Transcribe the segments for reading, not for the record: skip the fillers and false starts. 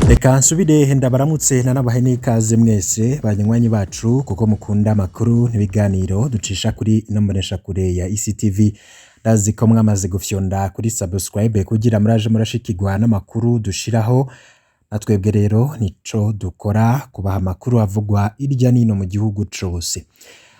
Reka nsubire ndabaramutse nanabahe n'ikaze mwese banywanyi bacu kuko mukunda amakuru n'ibiganiro ducisha kuri ino mboneshakure ya ECTV. Ndazi ko mwamaze gufyonda kuri subscribe kugira muraje murashikirwa n'amakuru dushiraho. Na twebwe rero nico dukora, kubaha amakuru avugwa irya nino mu gihugu cose.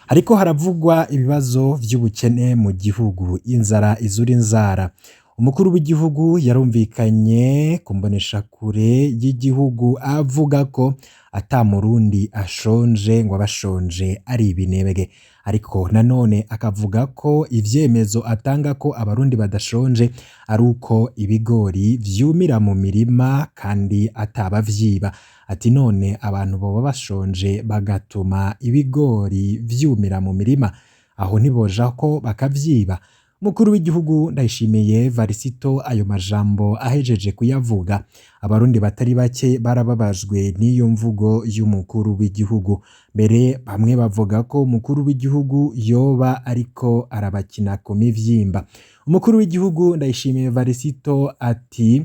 Hariko haravugwa ibibazo vy'ubukene mu gihugu, inzara izura inzara. Umukuru w'igihugu yarumvikanye ku mboneshakure y'igihugu avuga ko ata murundi ashonje, ngo abashonje ari ibinebwe. Ariko nanone akavuga ko ivyemezo atanga ko abarundi badashonje ari uko ibigori vyumira mu mirima kandi atabavyiba. Ati none abantu boba bashonje bagatuma ibigori vyumira mu mirima, aho ntibojako bakavyiba? Umukuru w'igihugu Ndayishimiye Varisito ayo majambo ahejeje kuyavuga, abarundi batari bake barababajwe n'iyo mvugo y'umukuru w'igihugu. Mbere bamwe bavuga ko umukuru w'igihugu yoba ariko arabakina ku mivyimba. Umukuru w'igihugu Ndayishimiye Varisito ati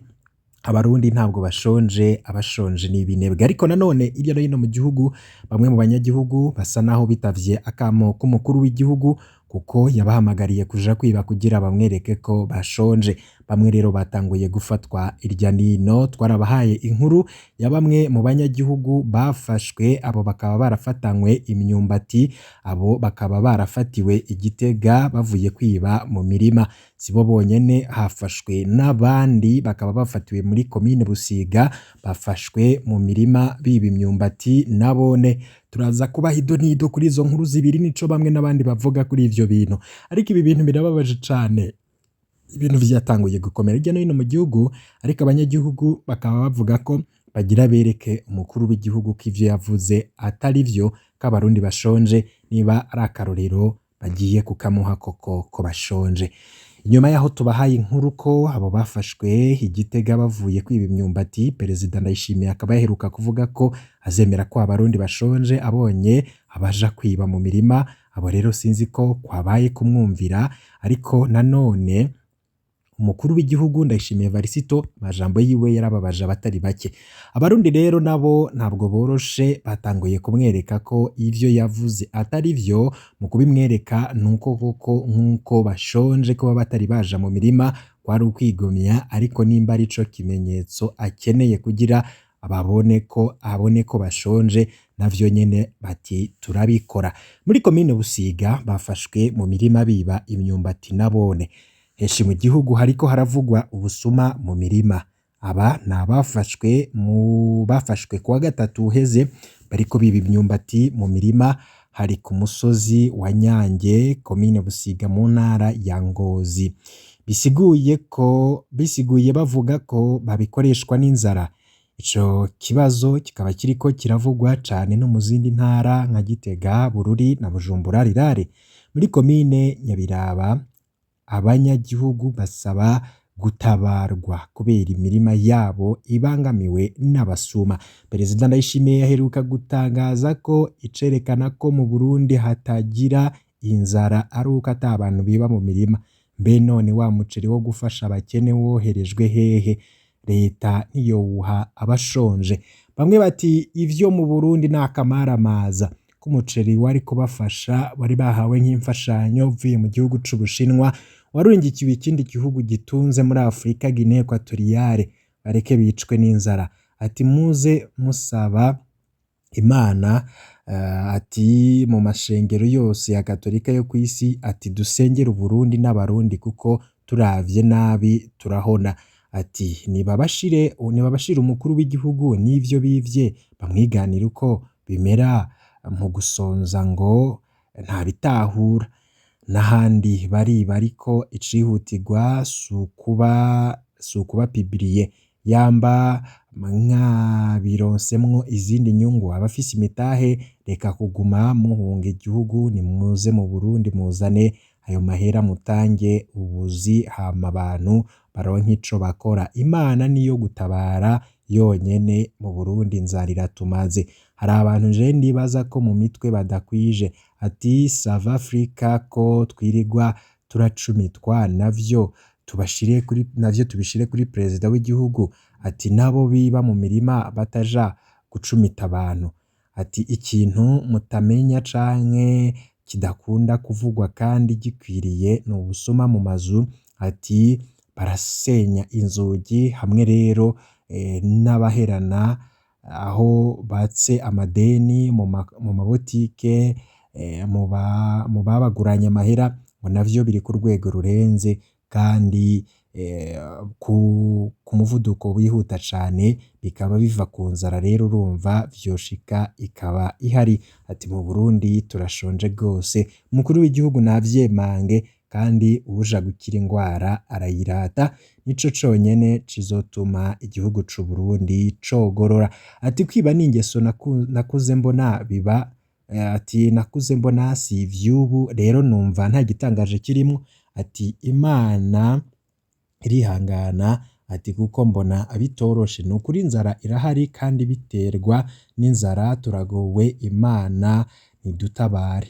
abarundi ntabwo bashonje, abashonje ni ibinebwe. Ariko nanone hirya no hino mu gihugu bamwe mu banyagihugu basa naho bitavye akamo k'umukuru w'igihugu, kuko yabahamagariye kuja kwiba kugira bamwereke ko bashonje. Bamwe rero batanguye gufatwa irya nino. Twarabahaye inkuru ya bamwe mu banyagihugu bafashwe, abo bakaba barafatanywe imyumbati, abo bakaba barafatiwe i Gitega bavuye kwiba mu mirima. Sibo bonyene, hafashwe n'abandi bakaba bafatiwe muri komine Busiga, bafashwe mu mirima biba imyumbati nabone. Turaza kubaha ido n'ido kuri izo nkuru zibiri nico bamwe n'abandi bavuga kuri ivyo bintu. Ariko ibi bintu birababaje cane. Ibintu vyatanguye gukomera hirya no hino mu gihugu, ariko abanyagihugu bakaba bavuga ko bagira bereke umukuru w'igihugu ko ivyo yavuze atari vyo, ko abarundi bashonje, niba ari akarorero bagiye kukamuha koko ko bashonje. Inyuma yaho tubahaye inkuru ko abo bafashwe i Gitega bavuye kwiba imyumbati, Perezida Ndayishimiye akaba yaheruka kuvuga ko azemera ko abarundi bashonje abonye abaja kwiba mu mirima. Abo rero sinzi ko kwabaye kumwumvira, ariko nanone umukuru w'igihugu Ndayishimiye Varisito amajambo yiwe yarababaje abatari bake. Abarundi rero nabo ntabwo boroshe, batanguye kumwereka ko ivyo yavuze atari vyo. Mu kubimwereka nuko koko nkuko bashonje kuba batari baja mu mirima kwari ukwigumya, ariko nimba arico kimenyetso akeneye kugira babone ko abone ko bashonje, navyo nyene bati turabikora. Muri komine Busiga bafashwe mu mirima biba imyumbati nabone. Henshi mu gihugu hariko haravugwa ubusuma mu mirima. Aba ni abafashwe mu bafashwe kuwa gatatu uheze bariko biba imyumbati mu mirima, hari ku musozi wa Nyange, komine Busiga mu ntara ya Ngozi. Bisiguye ko bisiguye bavuga ko babikoreshwa n'inzara. Ico kibazo kikaba kiriko kiravugwa cane no mu zindi ntara nka Gitega, Bururi na Bujumbura Rirare. Muri komine Nyabiraba abanyagihugu basaba gutabarwa kubera imirima yabo ibangamiwe n'abasuma. Perezida Ndayishimiye yaheruka gutangaza ko icerekana ko mu Burundi hatagira inzara ari uko ata bantu biba mu mirima. Mbe none wa muceri wo gufasha abakene woherejwe hehe? Leta ntiyowuha abashonje. Bamwe bati ivyo mu Burundi ni akamaramaza, ko umuceri wari kubafasha wari bahawe nk'imfashanyo uvuye mu gihugu c'Ubushinwa warungikiwe ikindi gihugu gitunze muri Afrika, Guinea Equatoriale, bareke bicwe n'inzara. Ati muze musaba Imana, ati mu mashengero yose ya Katolika yo kw'isi, ati dusengere Uburundi n'abarundi kuko turavye nabi turahona. Ati nibabashire nibabashire umukuru w'igihugu n'ivyo bivye bamwiganire uko bimera mu gusonza ngo ntabitahura. N'ahandi bariba, ariko icihutirwa si ukuba publier yamba mwabironsemwo izindi nyungu. Abafise imitahe, reka kuguma muhunga igihugu, nimuze mu Burundi muzane ayo mahera, mutange ubuzi hama abantu baronke ico bakora. Imana niyo gutabara yonyene mu Burundi, inzara iratumaze. Hari abantu je ndibaza ko mu mitwe badakwije. Ati South Africa ko twirirwa turacumitwa, navyo tubashire kuri navyo tubishire kuri perezida w'igihugu. Ati nabo biba mu mirima bataja gucumita abantu. Ati ikintu mutamenya canke kidakunda kuvugwa kandi gikwiriye ni ubusuma mu mazu. Ati barasenya inzugi hamwe rero n'abaherana aho batse amadeni mu mabotike, mu babaguranye amahera, ngo navyo biri ku rwego rurenze kandi ku muvuduko wihuta cane, bikaba biva ku nzara. Rero urumva vyoshika ikaba ihari. Ati mu Burundi turashonje gose, umukuru w'igihugu navyemange, kandi uwuja gukira ingwara arayirata, nico conyene kizotuma igihugu c'u Burundi cogorora. Ati kwiba ni ingeso nakuze mbona biba, ati nakuze mbona si ivy'ubu, rero numva nta gitangaje kirimwo. Ati Imana irihangana, ati kuko mbona bitoroshe, ni ukuri inzara irahari kandi biterwa n'inzara, turagowe, Imana nidutabare,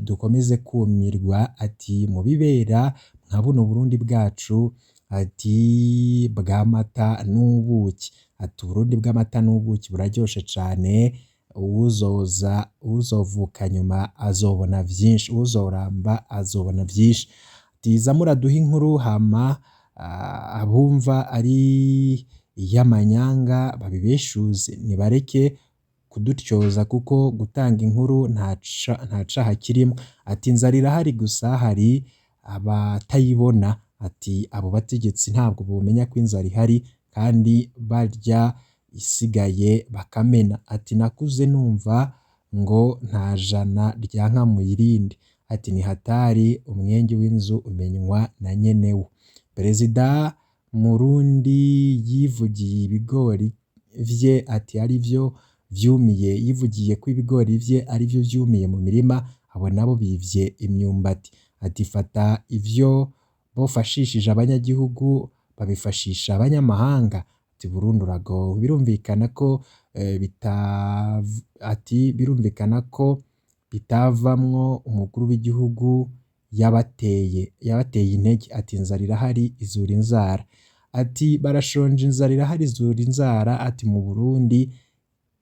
dukomeze kumirwa. Ati mu bibera nka buno Burundi bwacu, ati bw'amata n'ubuki, ati Uburundi bw'amata n'ubuki buraryoshe cane, uwuzoza uwuzovuka nyuma azobona vyinshi, uwuzoramba azobona vyinshi. Ati za muraduha inkuru hama abumva ari iy'amanyanga babibeshuze, nibareke kudutyoza kuko gutanga inkuru nta caha kirimwo. Ati inzara irahari gusa hari abatayibona. Ati abo bategetsi ntabwo bomenya ko inzara ihari kandi barya isigaye bakamena. Ati nakuze numva ngo nta jana ryanka mu yirindi. Ati ni hatari, umwenge w'inzu umenywa na nyenewo. Perezida Murundi yivugiye ibigori vye ati arivyo vyumiye, yivugiye ko ibigori vye arivyo vyumiye mu mirima, abo nabo bivye imyumbati. Ati fata ivyo bofashishije abanyagihugu babifashisha abanyamahanga. Ati Burundi uragowe. Birumvikana ko ati birumvikana ko bitavamwo umukuru w'igihugu yabateye intege. Ati inzara irahari izura inzara. Ati barashonje, inzara irahari izura inzara. Ati mu Burundi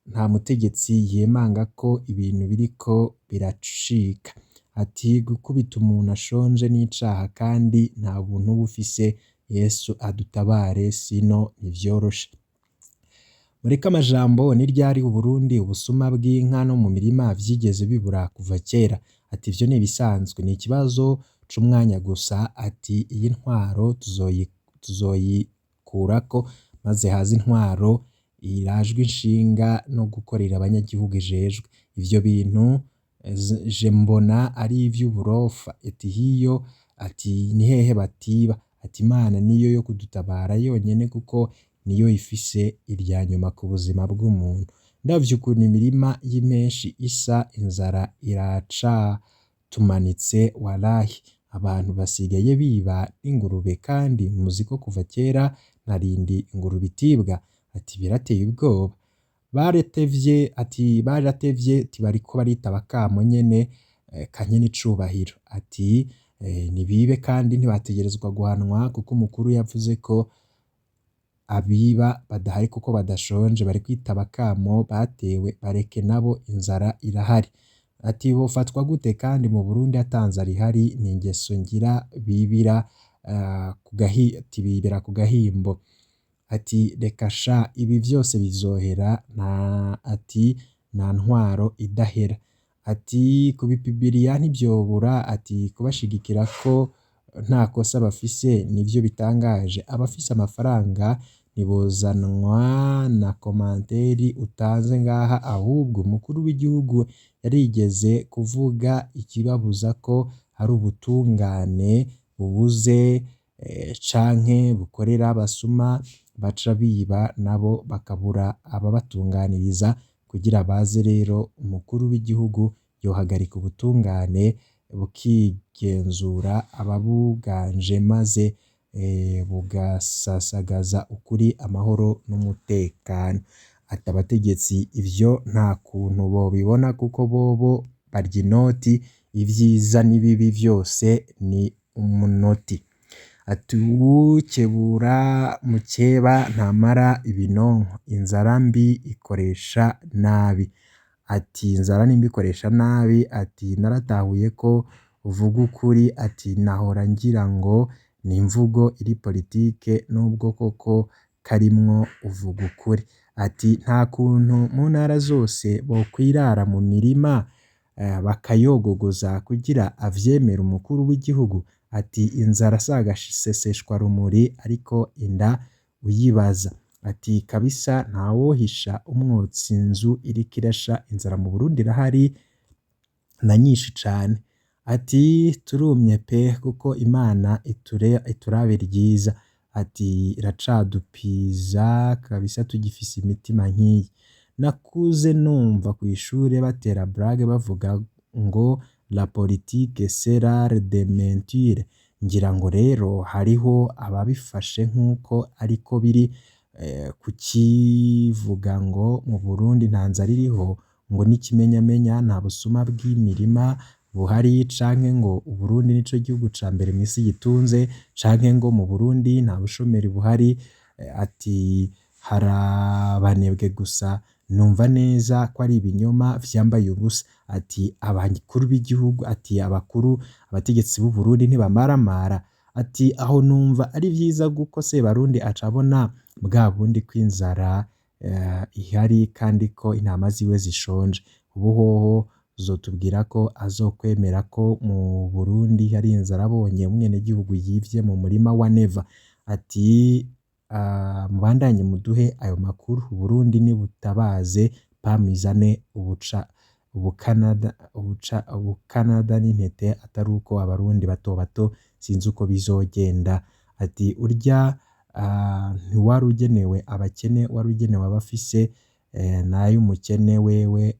nta mutegetsi yemanga ko ibintu biriko biracika. Ati gukubita umuntu ashonje n'icaha kandi nta buntu uba ufise, Yesu adutabare sino ntivyoroshe. Mureke amajambo, ni ryari Uburundi ubusuma bw'inka no mu mirima vyigeze bibura kuva kera? Ati ivyo ni ibisanzwe, ni ikibazo c'umwanya gusa. Ati iyi ntwaro tuzoyikurako maze haze intwaro irajwe inshinga no gukorera abanyagihugu ijejwe. Ivyo bintu je mbona ari ivy'uburofa. Ati hiyo, ati ni hehe batiba? Ati Imana niyo yo kudutabara yonyene kuko niyo ifise irya nyuma ku buzima bw'umuntu. Ndavye ukuntu imirima y'impeshi isa, inzara iracatumanitse walahi. Abantu basigaye biba n'ingurube kandi muzi ko kuva kera narindi ingurube itibwa. Ati birateye ubwoba. Baratevye, ati baratevye, ati bariko baritaba akamo nyene kanyene icubahiro. Ati nibibe kandi ntibategerezwa guhanwa kuko umukuru yavuze ko abiba badahari kuko badashonje, bari kwitaba akamo batewe, bareke nabo inzara irahari. Ati bofatwa gute kandi mu Burundi ata nzara ihari, ni ingeso ngira bibira bibira ku gahimbo. Ati reka sha ibi vyose bizohera, ati nta ntwaro idahera. Ati kubipibiriya ntivyobura, ati kubashigikira ko nta kosa bafise nivyo bitangaje. Abafise amafaranga ntibozanwa na komanteri utanze ngaha, ahubwo umukuru w'igihugu yarigeze kuvuga ikibabuza ko ari ubutungane bubuze canke bukorera abasuma baca biba nabo bakabura ababatunganiriza kugira baze. Rero umukuru w'igihugu yohagarika ubutungane bukigenzura ababuganje maze bugasasagaza ukuri, amahoro n'umutekano. Ati abategetsi ivyo nta kuntu bobibona kuko bobo barya inoti, ivyiza n'ibibi vyose ni umunoti. Ati uwukebura mukeba ntamara ibinonko, inzara mbi ikoresha nabi. Ati inzara nimbi ikoresha nabi, ati naratahuye ko uvuga ukuri, ati nahora ngira ngo ni imvugo iri politike nubwo koko karimwo uvuga ukuri. Ati nta kuntu mu ntara zose bokwirara mu mirima bakayogogoza kugira avyemere umukuru w'igihugu. Ati inzara si agaseseshwarumuri ariko inda uyibaza. Ati kabisa ntawohisha umwotsi inzu iriko irasha, inzara mu Burundi irahari na nyinshi cane. Ati turumye pe kuko Imana iturabe ryiza. Ati iracadupiza kabisa tugifise imitima nk'iyi. Nakuze numva kw'ishure batera blague bavuga ngo la politique c'est l'art de mentir. Ngira ngo rero hariho ababifashe nk'uko ariko biri, kukivuga ngo mu Burundi nta nzara iriho, ngo n'ikimenyamenya nta busuma bw'imirima buhari, canke ngo Uburundi nico gihugu ca mbere mw'isi gitunze, canke ngo mu Burundi nta bushomeri buhari. Ati harabanebwe gusa numva neza ko ari ibinyoma vyambaye ubusa. Ati abakuru b'igihugu, ati abakuru abategetsi b'u Burundi ntibamaramara. Ati aho numva ari vyiza kuko Sebarundi aca abona bwa bundi ko inzara ihari kandi ko intama ziwe zishonje. Ubu hoho uzotubwira ko azokwemera ko mu Burundi hari inzara abonye umwenegihugu yivye mu murima wa Neva. Ati mubandanye muduhe ayo makuru, Uburundi nibutabaze PAM izane ubukanada n'intete atari uko abarundi bato bato sinzi uko bizogenda. Ati urya ntiwari ugenewe abakene wari ugenewe abafise, nay'umukene wewe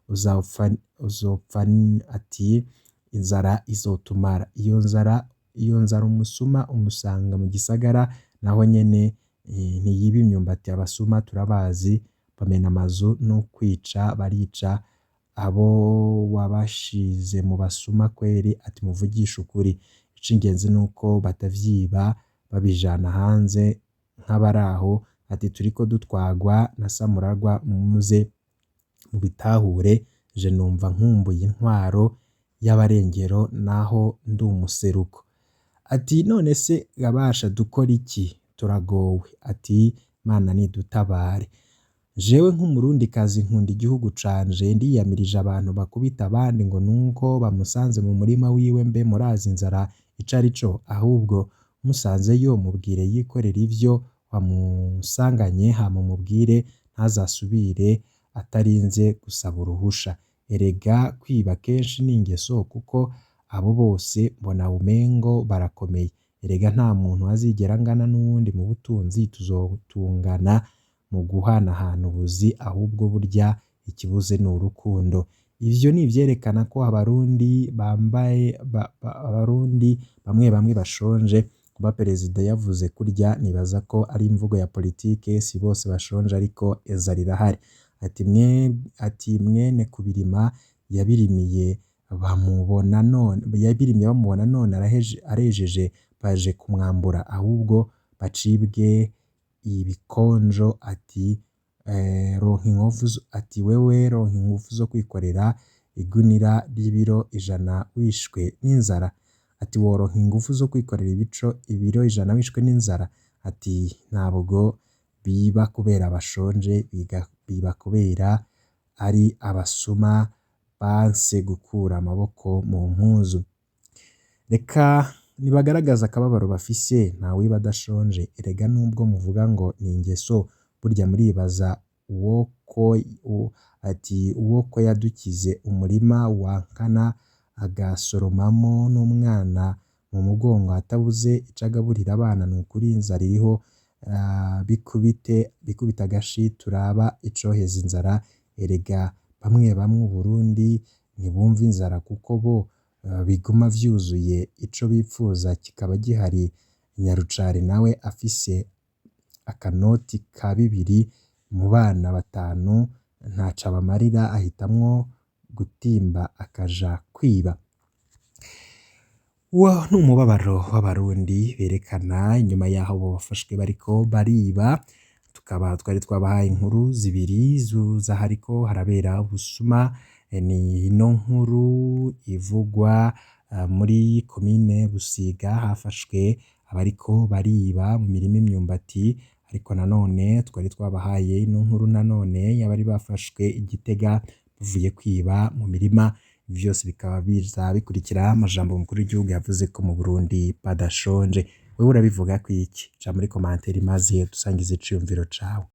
uzopfa. Ati inzara izotumara. Iyo nzara umusuma umusanga mu gisagara naho nyene ntiyiba imyumbati, abasuma turabazi bamena amazu no kwica barica abo wabashize mu basuma kweri. Ati muvugishe ukuri, ic'ingenzi nuko batavyiba babijana hanze nk'abaraho. Ati turiko dutwagwa na Samuragwa muze mubitahure, je numva nkumbuye intwaro y'abarengero naho ndi umuseruko. Ati none se gabasha dukora iki? Turagowe. Ati Mana nidutabare. Jewe nk'umurundikazi nkunda igihugu canje, ndiyamirije abantu bakubita abandi ngo nuko bamusanze mu murima wiwe, mbe murazi inzara ico arico? Ahubwo musanzeyo mubwire yikorere ivyo wamusanganye, hama umubwire ntazasubire atarinze gusaba uruhusha. Erega kwiba kenshi ni ingeso kuko abo bose mbona umengo barakomeye. Erega nta muntu azigera angana n'uwundi mu butunzi, tuzotungana mu guhanahana ubuzi, ahubwo burya ikibuze ni urukundo. Ivyo ni ivyerekana ko abarundi bambaye abarundi bamwe bamwe bashonje. Kuba perezida yavuze kurya nibaza ko ari imvugo ya politike, si bose bashonje ariko inzara irahari. Ati mwene kubirima yabirimiye bamubona none, yabirimye bamubona none arejeje baje kumwambura, ahubwo bacibwe ibikonjo. Ati ronka inkovu, ati wewe ronka ingufu zo kwikorera igunira ry'ibiro 100 wishwe n'inzara. Ati woronka ingufu zo kwikorera ibiro 100 wishwe n'inzara. Ati ntabwo biba kubera bashonje, biba kubera ari abasuma banse gukura amaboko mu mpuzu. Reka nibagaragaza akababaro bafise, ntawiba adashonje. Erega nubwo muvuga ngo ni ingeso, burya muribaza ati uwo ko yadukize umurima wankana agasoromamo n'umwana mu mugongo atabuze ico agaburira abana, nukuri inzara iriho, bikubite agashi turaba icoheza inzara. Erega bamwe bamwe Uburundi ntibumva inzara kuko bo biguma vyuzuye, ico bipfuza kikaba gihari. Nyarucari nawe afise akanoti ka 2 mu bana 5 ntaco abamarira, ahitamwo gutimba akaja kwiba. Uwo ni umubabaro w'abarundi berekana inyuma yaho bo bafashwe bariko bariba. Tukaba twari twabahaye inkuru zibiri z'ahariko harabera ubusuma. Ni ino nkuru ivugwa muri komine Busiga, hafashwe abariko bariba mu mirima imyumbati. Ariko nanone twari twabahaye ino nkuru nanone y'abari bafashwe i Gitega bavuye kwiba mu mirima. Vyose bikaba biza bikurikira amajambo umukuru w'igihugu yavuze ko mu Burundi badashonje. Wewe urabivuga kwiki? Ca muri commentaire maze dusangize iciyumviro cawe.